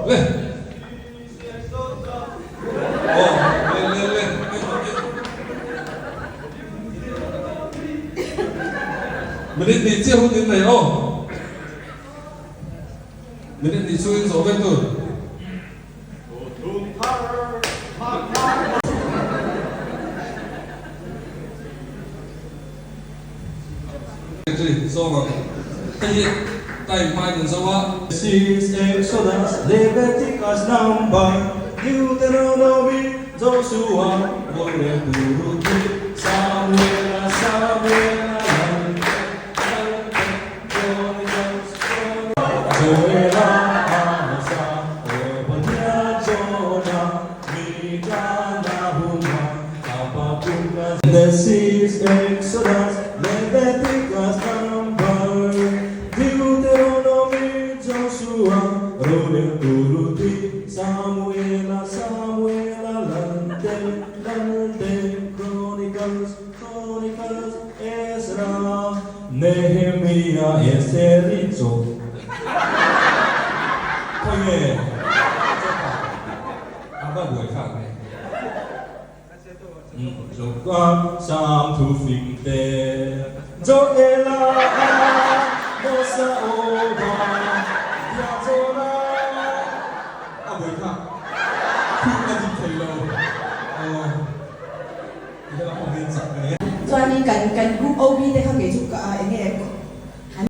Le. Aw, le le le. Minute hnih chiah hun in nei aw. Minute hnih chhungin zawh vek tur. Zawng ang. Hei hi time hmain an zo a. Genesis, Exodus, Leviticus, Number, Deuteronomy, Joshua, Rorel Turuti, Samuela, Samuela, Lalte, Lalte, Chronicles, Chronicles, Joela, Amasa, Obadiah, Jonah, Mika, Nahuma, Habakkuk, Genesis, Exodus, Leviticus, Number, Deuteronomy, Joshua, Rorel Turuti, Samuela, Samuela, Lalte, Lalte, Chronicles, Chronicles, Ezra, Nehemia, Eseri, Job. Khawnge Job-a a va buai thlak ve. Job-a Sam thu fing te, Joela a Mosa Oba, Bia Jona. A buai thlak khum a dik thei lo. Aw. Chuanin kan kan group.